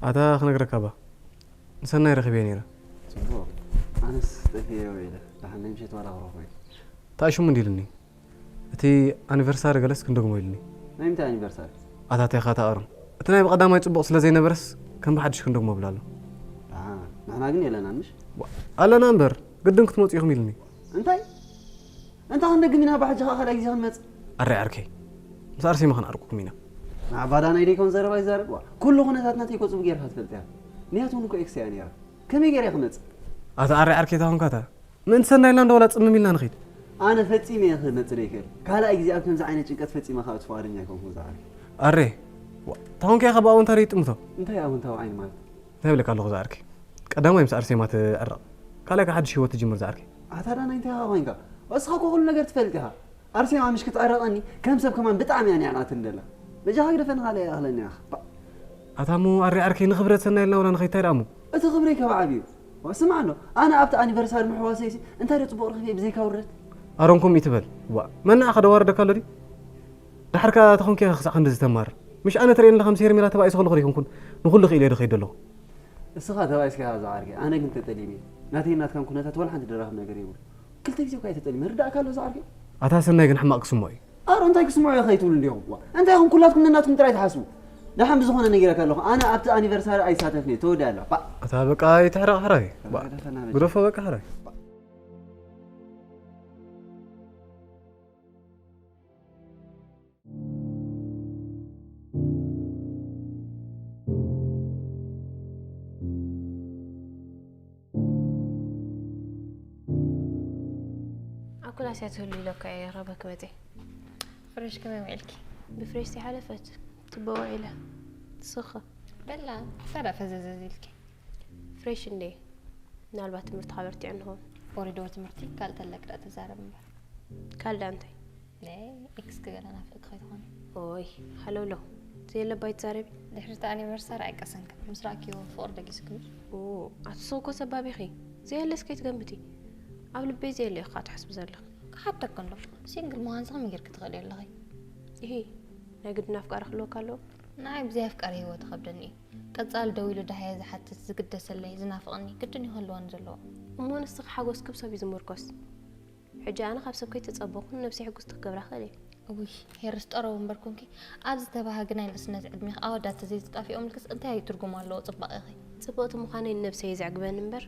ኣታ ክነግረካ እባ ንሰናይ ረኺበያ ነይረ። ጽቡቕ ኣነስ ጠፊኤ ውዒለ ደሓን ናይ ምሸት ዋላ ክረኽቦ እየ። እንታይ ሽሙ እንድዩ ኢሉኒ? እቲ ኣኒቨርሳሪ ገለስ ክንደግሞ ኢሉኒ። ናይ ምንታይ ኣኒቨርሳሪ? ኣታቲኻ ተኣርም። እቲ ናይ ብቐዳማይ ጽቡቕ ስለ ዘይነበረስ ከም ብሓድሽ ክንደግሞ እብል ኣሎ። ኣሃ፣ ንሕና ግን የለናን ምሽ? ኣለና እምበር ግድን ክትመጹ ኢኹም ኢሉኒ። እንታይ? እንታይ ክንደግም ኢና ብሓጂ ኸኣ ካልኣይ ግዜ ክንመጽእ? ኣረ ዓርከይ ምስ ኣርሴማ ክንዓርቁኩም ኢና። ንዓባዳ ናይ ደይኮን ዘረባ ይዛረብ። ዋ፣ ኩሉ ኩነታት ናተይ ኮጽቡ ጌርካ ትፈልጥ እያ። ምክንያቱ እውን እኮ ኤክስ እያ ነይራ። ከመይ ጌረ ክመጽእ? ኣታ ኣረ ዓርከይ ታኹንካታ ምእንቲ ሰናይ ኢልና እንዶ ዋላ ጽምም ኢልና ንኺድ። ኣነ ፈጺመ እየ ክመጽእ ዘይክእል። ካልኣይ ግዜ ኣብ ከምዚ ዓይነት ጭንቀት ፈጺመ ከኣ እቲ ፍቓደኛ ኣይኮንኩን ዝዓርከይ። ኣሬ ዋ፣ ታኹንካ ኢኻ ብኣወንታ ደይጥምቶ። እንታይ ኣወንታዊ ዓይኒ ማለት? እንታይ ብለካ ኣለኹ ዝዓርከይ? ቀዳማይ ምስ ኣርሴማ ትዕረቕ። ካልኣይ ከኣ ሓድሽ ህይወት ትጅምር ዝዓርከይ። ኣታ ዳናይ እንታይ ኢኻ ኮይንካ? እስኻ እኮ ኩሉ ነገር ትፈልጥ ኢኻ። ኣርሴማ ምሽ ክትዕረቐኒ ከም ሰብ ከማን ብጣዕሚ እያ ኒዕቓትኒ ደላ። በጃኻ ግደፈኒ ካልእ ኣይኣኽለኒ ኢኻ። ባ- ኣታ እሞ ኣሬ ዓርከይ ንኽብረት ሰናይ ኢልና ወላ ንኸይድ እንታይ ደኣ እሞ? እቲ ክብረይ ካብ ዓብዩ። ዋ፣ ስማዕ እንዶ፣ ኣነ ኣብቲ ኣኒቨርሳሪ ምሕዋሰይሲ እንታይ ዶ ጽቡቕ ረኺበ ብዘይካ ውርደት? ኣሮን ከምኡ ይትበል። ዋእ፣ መን ንዓኻ ዶ ኣዋረደካ ኣሎ ድዩ? ደሓር ከኣ ተኾንኪ ኢኻ ክሳዕ ክንድዚ ተማርር። ምሽ ኣነ ትርእየኒ ኣለኻ ምስ ሄርሜላ ተባኢሰ ከለኹ ዶ ኣይኮንኩን ንኹሉ ክኢለዮ ዶ ኸይድ ዘለኹ? እስኻ ተባኢስካ ኢኻ ዝዓርከይ፣ ኣነ ግን ተጠሊመ እየ። ናተይን ናትካን ኩነታት ዋላ ሓንቲ ድራኸብ ነገር የብሉን። ክልተ ግዜ እኳ እየ ተጠሊመ፣ ይርዳእካ ኣሎ ዝዓርከይ? ኣታ ሰናይ ግን ሕማቕ ክስምዖ እዩ። ኣረ እንታይ ክስምዑ እየ ከይትብሉ እንዲኹም። ዋ፣ እንታይ ኢኹም ኩላትኩም ነናትኩም ጥራይ ትሓስቡ። ደሓን ብዝኾነ ነጊረካ ኣለኹ። ኣነ ኣብቲ ኣኒቨርሳሪ ኣይሳተፍን እየ። ተወዲኣ ኣላ። ባ። ኣታ በቃ ኣይትሕረቕ ሕራይ። ባ። ግደፎ በቃ ሕራይ። ኣብ ክላስ እያ ትህሉ ኢለካ እየ ረባ ክመፀ። ፍሬሽ ከመይ ውዒልኪ? ብፍሬሽ ዘይሓለፈት ትቦ ውዒለ። ንስኺ? በላ እንታይ ደኣ ፈዘዘዝ ኢልኪ? ፍሬሽ እንዴ? ምናልባት ትምህርቲ ካበርቲዑ ንኸውን። ወሪድዎ ትምህርቲ ካልእ ተለክ ደኣ ተዛረብ እምበር። ካልእ ደኣ እንታይ? ናይ ኤክስኪ ገለ ናፍቕኪ ከይትኾኒ። ኦይ ሃለውለው ዘየለ እባ ኣይትዛረቢ። ድሕሪ እቲ ኣኒቨርሳሪ ኣይቀሰንክን ምስ ረኣክዮ ፍቕሪ ደቂስክን እዩ። ኡ ኣቲ ንስኺ እኮ ሰባብ ኢኺ። ዘየለስ ከይትገምቲ። ኣብ ልበይ ዘየለ ኢኺ ከኣ ትሓስቢ ዘለኺ። ክሓተኪ እንዶ ሲንግል ምዃንሲ ከመይ ጌርኪ ትኽእልዮ ኣለኺ? ኢሂ ናይ ግድን ኣፍቃሪ ክህልወካ ኣለዎ? ንዓይ ብዘይ ኣፍቃሪ ህይወት ይኸብደኒ እዩ። ቀጻሊ ደዊሉ ደሃየ ዝሓትት ዝግደሰለይ ዝናፍቐኒ ግድን እዩ ክህልወኒ ዘለዎ። እሞ ንስኺ ሓጎስኪ ብሰብ እዩ ዝምርኮስ። ሕጂ ኣነ ካብ ሰብ ከይተጸበኹ ንነብሰይ ሕጉስቲ ክገብራ እኽእል እየ። እውይ ሄርስ ጠረው እምበር ኮንኪ ኣብዚ ተባሃጊ ናይ ንእስነት ዕድሜኺ ኣወዳት ተዘይትጣፊኦምልክስ እንታይ ትርጉም ኣለዎ ጽባቐኺ። ጽብቕቲ ምዃነይ ንነብሰይ እዩ ዘዕግበኒ እምበር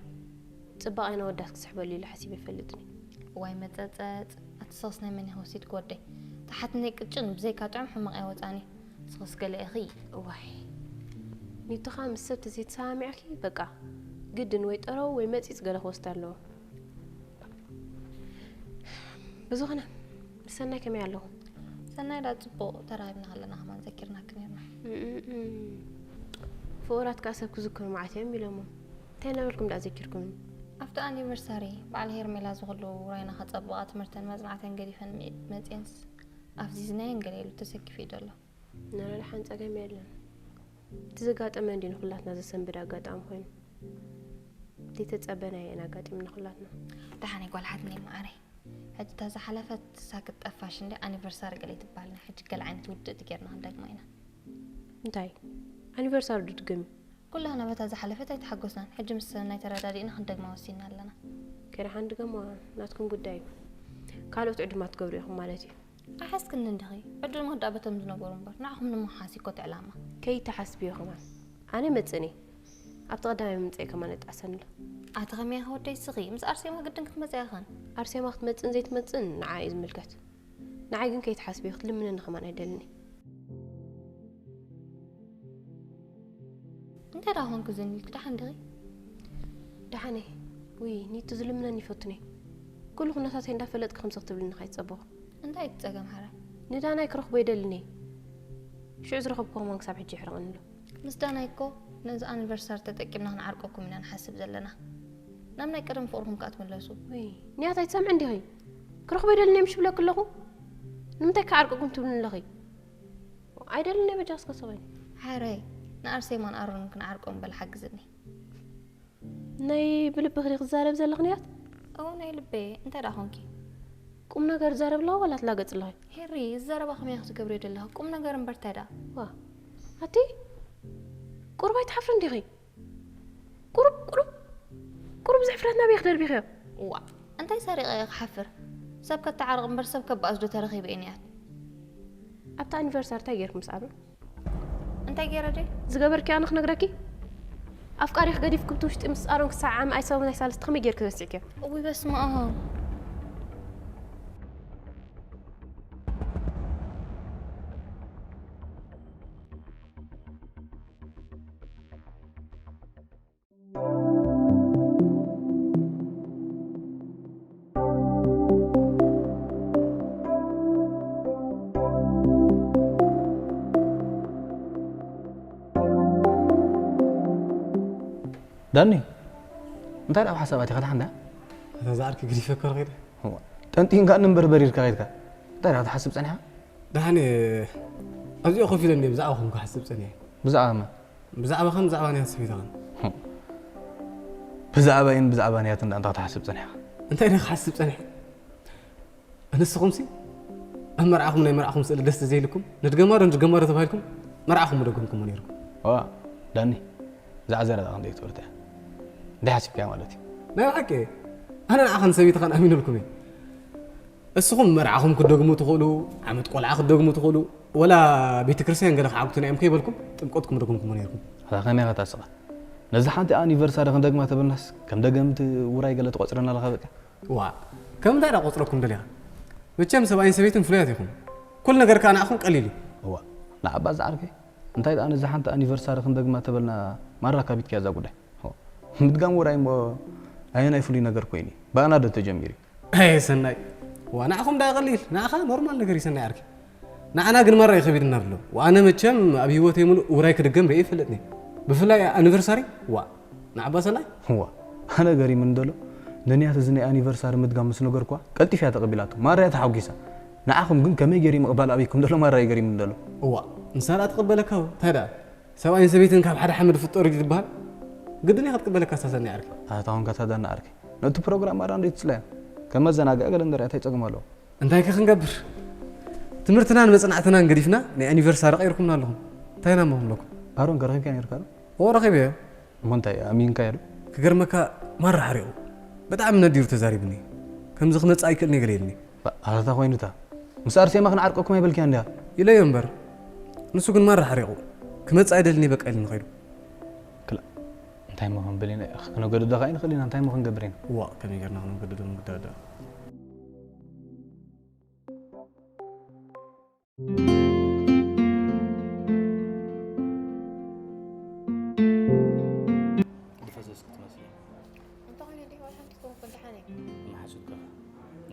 ጽባቐይ ነወዳት ክስሕበሉ ኢለ ሓሲበ ኣይፈልጥን እየ። እዋይ መጸጸጽ ኣቲ ሰኽስ ናይ መን ኢኺ ወሲድኪ ወደይ። ተሓትነይ ቅጭን ብዘይካ ጥዑም ሕማቕ ኣይወጻን እዩ። ንስኽስ ገለ ኢኺ። እዋይ ኒቱኻ ምስ ሰብ ተዘይተሰማሚዕኪ በቃ ግድን ወይ ጠረው ወይ መጺጽ ገለ ክወስድ ኣለዎ። ብዝኾነ ምስ ሰናይ ከመይ ኣለኹም? ሰናይ ደኣ ጽቡቕ ተራኺብና ከለና ከማን ዘኪርናኪ ኔርና። እም፣ ፍቑራት ከኣ ሰብ ክዝክሩ መዓት እዮም ኢሎሞም። እንታይ እናበልኩም ደኣ ዘኪርኩምኒ? ኣብቲ ኣኒቨርሳሪ በዓል ሄርሜላ እዚ ኩሉ ውራይና ከጸብቓ ትምህርተን መጽናዕተን ገዲፈን መ- መጺኤንስ ኣፍዚዝናየን ገለ ኢሉ ተሰኪፉ እዩ ዘሎ። ንረድሓን ጸገም የለን። እቲ ዘጋጠመ እንድዩ ንኹላትና ዘሰንብድ ኣጋጣሚ ኮይኑ። ዘይተጸበናዮ ኢና ኣጋጢሙና ኩላትና። ደሓነይ ጓል ሓትነይ መዓረይ። ሕጂ እታ ዝሓለፈት ሳክት ጠፋሽ እንደ ኣኒቨርሳሪ ገለ ትበሃል ናይ ሕጂ ገለ ዓይነት ውድእቲ ጌርና ክንደግማ ኢና። እንታይ? ኣኒቨርሳሪ ዶ ትድገሚ? ኩላህና በታ ዝሓለፈት ኣይተሓጎስናን። ሕጂ ምስ ሰናይ ተረዳዲእና ክንደግማ ወሲንና ኣለና። ከድሓን ድገምዋ ናትኩም ጉዳይ እዩ። ካልኦት ዕዱማት ትገብሩ ኢኹም ማለት እዩ። ኣይሓዝክንን ዲኺ? ዕዱማት ደኣ በቶም ዝነበሩ እምበር፣ ንዓኹም ንምውሓስ እዩ እኮ እቲ ዕላማ። ከይትሓስቢ ኢኹማ። ኣነ መጽእኒ። ኣብቲ ቀዳማይ ምምጽእ ከማን እጣሰኒ ኣሎ። ኣቲ ከመይ ኢኻ ወደይ ስኺ? ምስ ኣርሴማ ግድን ክትመጽእ ኢኽን። ኣርሴማ ክትመጽእን ዘይትመጽእን ንዓ እዩ ዝምልከት። ንዓይ ግን ከይትሓስቢ ክትልምነኒ ከማን ኣይደልኒ። እንታይ ደኣ ኮንኩ ዝን ኢልኪ? ደሓን ዲኺ? ደሓን እየ። ውይ፣ ኒቱ ዝልምነኒ ይፈቱኒ። ኩሉ ኩነታተይ እንዳፈለጥኪ ከምዚ ክትብልኒ ከይትጸበኹ። እንታይ እቲ ጸገም ሓራይ? ንዳናይ ክረኽቦ ይደልኒ። ሽዑ ዝረኸብክዎ ከማን ክሳብ ሕጂ ይሕርቐኒ ኣሎ። ምስ ዳናይ እኮ ነዚ ኣኒቨርሳሪ ተጠቂምና ክንዓርቀኩም ኢና ንሓስብ ዘለና። ናብ ናይ ቀደም ፍቕርኹም ከኣ ትምለሱ። ውይ፣ ንያት ኣይትሰምዕን ዲኺ? ክረኽቦ ይደልኒ እየ ምሽ ብለኪ ኣለኹ። ንምንታይ ክዓርቀኩም ትብልኒ ኣለኺ? ኣይደልን ናይ በጃ እስከ ሰበይ። ሓረይ፣ ንኣርሴማን ኣሮንን ክንዓርቆም በል ሓግዝኒ። ናይ ብልብኺ ዲኺ ክዛረብ ዘለኺ ንያት? እዎ ናይ ልበይ፣ እንታይ ደኣ ኾንኪ? ቁም ነገር ዛረብ ኣለዋ ዋላ ትላገጽ ኣለኺ? ሄሪ፣ እዚ ዘረባ ከመይ ክትገብርዮ ዘለኺ? ቁም ነገር እምበር እንታይ ደኣ? ዋ፣ ኣቲ ቁሩብ ኣይትሓፍርን ዲኺ? ቁሩብ ቁሩብ ቁሩብ እዚ ሕፍረት ናበይ ክደርቢኽዮ? ዋ፣ እንታይ ሰሪቐ እየ ክሓፍር? ሰብ ከተዓርቕ እምበር ሰብ ከባእስ ዶ ተረኺበ እየ ንያት? ኣብታ ኣኒቨርሳሪ እንታይ ጌርኩም ምስ ኣሮን? እንታይ ገይረ ደይ? ዝገበርኪ ኣነ ክነግረኪ? ኣፍቃሪኽ ገዲፍኪ ብቲ ውሽጢ ምስ ኣሮን ክሳብ ዓሚ ኣይሰበብ ናይ ሳልስቲ ከመይ ጌርኪ ረሲዕኪዮ? እውይ በስመ ኣብ። ዳኒ፣ እንታይ ደኣ ኣብ ሓሳባት ኢኻ? ደሓን ዳ? እታ ዝዓርኪ ግዲፈ እኮ ከይደ። እዋ፣ ጠንጢንካኒ እምበር በሪርካ ከይድካ። እንታይ ደኣ ትሓስብ ጸኒሓ? ደሓን እየ። ኣብዚኦ ኮፍ ኢለ እንድየ ብዛዕባኹም ክሓስብ ጸኒሐ። ብዛዕባ መን? ብዛዕባኻን ብዛዕባ ናይ ሰበይትኻን። ብዛዕባይን ብዛዕባ ንያትን ደኣ እንታይ ክትሓስብ ጸኒሕካ? እንታይ ደኣ ክሓስብ ጸኒሐ? ንስኹምሲ ኣብ መርዓኹም ናይ መርዓኹም ስእሊ ደስ ዘይልኩም፣ ንድገማ ዶ ንድገማ ዶ ተባሂልኩም መርዓኹም ምደገምኩሞ ነይርኩም። ዋ፣ ዳኒ፣ እዛ ዓዘራ ደኣ ክንደይ ክትበልት እያ? እንታይ ሓሲብካያ ማለት እዩ? ናይ ብሓቂ እየ። ኣነ ንዓኻን ሰበይትኻን ኣሚነልኩም እየ። እስኹም መርዓኹም ክትደግሙ ትኽእሉ፣ ዓመት ቆልዓ ክትደግሙ ትኽእሉ፣ ወላ ቤተ ክርስቲያን ገለ ክዓግቱና እዮም ከይበልኩም ጥምቀትኩም ደገምኩሞ ነይርኩም። ኣታ ከመይ ኢኻ ታስቓ? ነዚ ሓንቲ ኣኒቨርሳሪ ክንደግማ ተበልናስ ከም ደገምቲ ውራይ ገለ ትቖጽረና ኣለኻ በቃ። ዋ፣ ከም እንታይ ደኣ ቆጽረኩም ደሊኻ? መቸም ሰብኣይን ሰበይትን ፍሉያት ኢኹም። ኩሉ ነገር ከኣ ንዓኹም ቀሊል እዩ። እዋ፣ ንዓባ ዝዓርከይ፣ እንታይ ደኣ ነዚ ሓንቲ ኣኒቨርሳሪ ክንደግማ ተበልና ማራ ካቢትክያ እዛ ጉዳይ። ሆ፣ ምድጋም ውራይ እሞ ኣየናይ ፍሉይ ነገር ኮይኑ እዩ? ብኣና ዶ ተጀሚሩ እዩ? ኣየ ሰናይ፣ ዋ ንዓኹም ደኣ ቀሊል፣ ንዓኻ ኖርማል ነገር እዩ ሰናይ ዓርከይ። ንዓና ግን ማራ እዩ ከቢድና ኣሎ። ወኣነ መቸም ኣብ ህይወተይ ሙሉእ ውራይ ክድገም ርእየ ይፈልጥኒ። ብፍላይ ኣኒቨርሳሪ፣ ዋ፣ ንዓባ ሰናይ። እዋ፣ ኣነ ገሪሙኒ ደሎ። ንንያት እዚ ናይ ኣኒቨርሳሪ ምድጋም ምስ ነገርኩዋ፣ ቀልጢፍ እያ ተቐቢላቶ። ማራ እያ ተሓጒሳ። ንዓኹም ግን ከመይ ገይሩ ምቕባል ኣብይኩም ደሎ ማራ እዩ ገሪሙኒ ደሎ። እዋ፣ ንሳ ደኣ ትቕበለካ፣ እንታይ ደኣ? ሰብኣይን ሰበይትን ካብ ሓደ ሓመድ ፍጠሩ ድዩ ዝበሃል? ግድን እያ ክትቅበለካ እሳ ሰናይ ዓርከይ። ኣታ ኾንካ እታ ዳና ዓርከይ። ነቲ ፕሮግራም ማራ እንዴት ትጽለያ? ከም መዘናግዒ ገለ እንገርያ እንታይ ጸገም ኣለዎ? እንታይ ከ ክንገብር? ትምህርትናን መጽናዕትናን ገዲፍና ናይ ኣኒቨርሳሪ ቀይርኩምና ኣለኹም። እንታይ ኢና እሞ ክንብለኩም? ኣሮን ከ ረኺብካዮ ነይርካ ዶ? እዎ ረኺበዮ። እሞ እንታይ ኣሚንካዮ ዶ? ክገርመካ ማራ ሓሪቑ። ብጣዕሚ ነዲሩ ተዛሪቡኒ። ከምዚ ክመጽእ ኣይክእልን እየ ገለ ኢሉኒ። ባ-፣ ኣታ ኮይኑታ። ምስ ኣርሴማ ክንዓርቀኩም ኣይበልክያ እንድያ? ኢለዮ እምበር። ንሱ ግን ማራ ሓሪቑ። ክመጽእ ኣይደልን እየ በቃ ኢሉኒ ከይዱ። ክላ-፣ እንታይ እሞ ክንብል ኢና? ክነገድዶ ከኣ ኣይንኽእል ኢና። እንታይ እሞ ክንገብር ኢና? እዋ፣ ከመይ ጌርና ክነገድዶ ንግዳዳ? ዝፈሰስኪ ትመስሊ። እንተኾይኑ እንዲህ ዋላ ሓንቲ ትኮንኩ ደሓን እየ። መሓዙትካ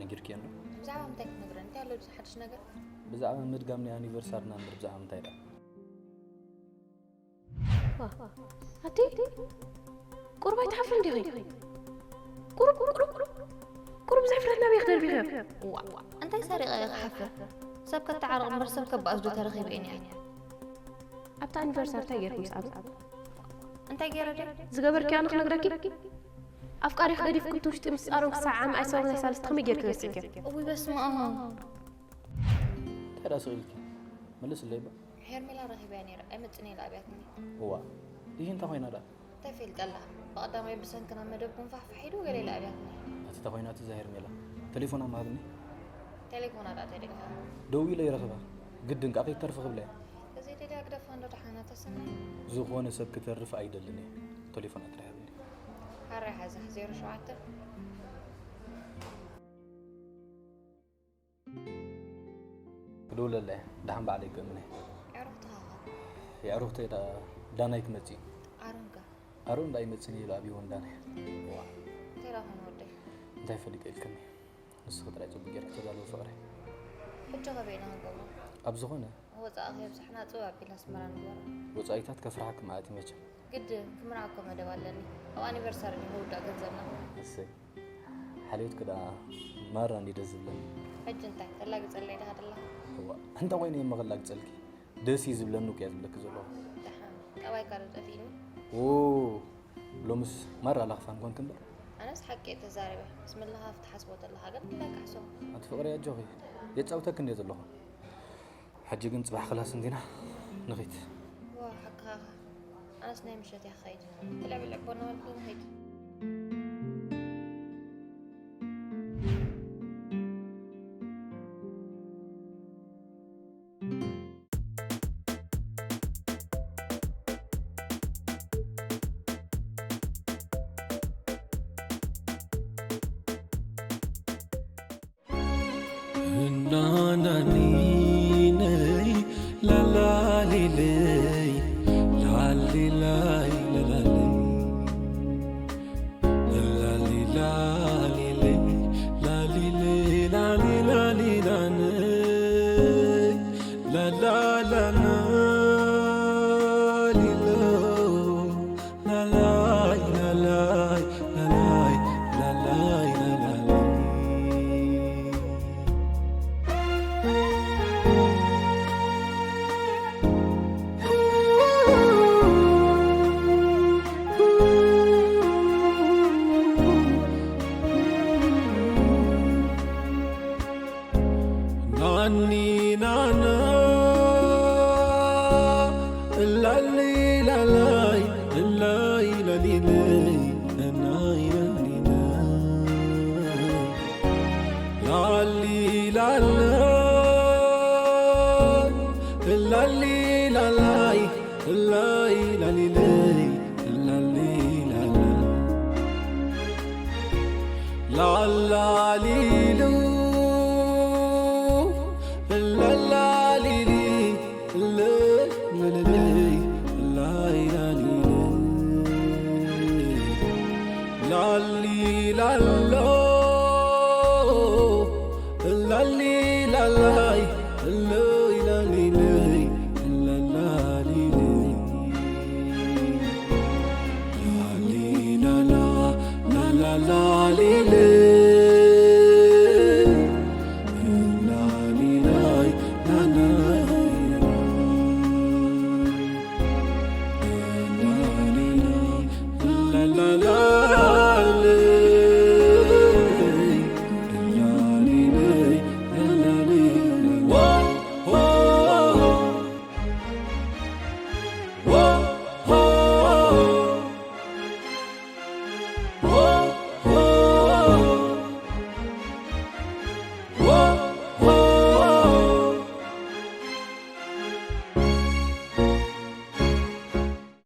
ነጊርክዮ እንዶ? ብዛዕባ ምንታይ ክትነግረኒ? እንታይ ኣሎ ሓድሽ ነገር? ብዛዕባ ምድጋም ናይ ኣኒቨርሳርና እምበር ብዛዕባ ምንታይ ደኣ? ዋ፣ ኣቲ ቁሩብ ኣይትሓፍርን ዲኺ? ቁሩብ፣ ቁሩብ፣ ቁሩብ፣ ቁሩብ ዘሕፍረት ናበይ ክደርቢኺ? ዋ፣ እንታይ ሰሪቐ እየ ክሓፍር? ሰብ ከተዓርቕ እምበር ሰብ ከባእስ ዶ ተረኺበ እየ ነይረ? ኣብቲ ኣኒቨርሳሪ እንታይ ጌርኪ ምስ ኣቢ? እንታይ ገይረ ድየ? ዝገበርክዮ ኣነ ክነግረኪ? ኣፍቃሪኺ ገዲፍኪ ብቲ ውሽጢ ምስ ኣሮን ክሳብ ዓሚ ኣይሰበብ ናይ ሳልስቲ ከመይ ጌርኪ ረሲዕክዮ? እውይ በስመ ኣብ። እንታይ ደኣ ስቕ ኢልኪ? መልስለይ እባ። ሄርሜላ ረኺበያ ነይረ፣ ኣይመጽእን እየ ኢላ ኣብያትኒ። እዋ፣ ይህ እንታይ ኮይና ደኣ? እንታይ ፈልጠላ? ብቐዳማይ ብሰንኪ ናብ መደብኩም ፋሕፋሕ ኢሉ ገለ ኢላ ኣብያትኒ። ኣቲ እንታይ ኮይና እዛ ሄርሜላ? ቴሌፎና ምሃብኒ። ቴሌፎና ዳ ተደግፋ። ደው ኢለ ይረኽባ ግድን ከዓ ከይተርፍ ክብለ። እዚ ደዳ ግደፋ እንዶ ደሓና ተሰናይ። ዝኾነ ሰብ ክተርፍ ኣይደልን እየ። ቴሌፎና ጥራሕ ይብኒ። ሓራይ ሓዛ ዜሮ ሸውዓተ። ክድውለለ እየ። ደሓን በዓል ኣይገምን እየ። ዕሩኽትኻ ኸ? የዕሩኽተይ ዳ- ዳናይ ክመፅእ እዩ። ኣሮንካ ኣሮን ዳ ኣይመፅን እዩ ኢሉ ኣብይዎ ዳናይ። ዋ እንታይ ዳ ኾነ ወደይ? እንታይ ፈሊጠ ኢልክኒ? ንስኺ ጥራይ ፅቡቅ ጌርክ ተዳለወ ፍቕረይ። ሕጂ ኸበይ ኢና ክንገብሮ? ኣብ ዝኾነ ወፃእ ከየብዛሕና ፅው ኣቢልና ኣስመራ ንግበሮ። ወፃኢታት ከፍርሓኪ ማለት እዩ መቸም። ግድን ክምርዓኮ መደብ ኣለኒ። ኣብ ኣኒቨርሳሪ ንክውዳእ ገንዘብና። እሰይ ሓልዮትኪ ደኣ ማራ እንዲ ደስ ዝብለኒ። ሕጂ እንታይ ተላግፀለይ ዲኻ ደለኻ? እዋ እንተ ኮይነ እየ መኸላግፀልኪ ደስ እዩ ዝብለኒ እኮ እያ ዝብለኪ ዘለኹ። ደሓን ጠባይካ ዶ ጠፊእኒ? ኦ ሎምስ ማራ ላኽፋን ኮንክ እምበር። ኣነስ ሓቂ እየ ተዛሪበ። ምስ መለኻፍ ትሓስቦ ተለኻ ግን እንታይ ካሕሶ? ኣቲ ፍቕሪ ኣጆኺ የጻውተኪ እንድየ ዘለኹ። ሕጂ ግን ጽባሕ ክላስ እንዲና ንኺድ። ዋ ሓቅኻ። ኣነስ ናይ ምሸት እየ ክኸይድ። ብልዕብልዕ ቦና ወልኩ ንኸይድ። ናናኒነይ ላላሊለይ ላሊላይ ላላለይ ላሊላሊለይ ላሊለይ ላሊላሊላነይ ላላላና ሊሎ ላላይ ላላይ ላላይ ላላይ ላላይ ናኒ ናና ላሊ ላላይ ላላይ ላሊ ናይ ላሊ ናይ ላሊ ላላይ ላሊ ላላይ ላሊ ላሊ ላሊ ላሊ ላላ ላላሊሉ ላላሊሊ ላላሊሉ ላሊ ላሎ ላሊ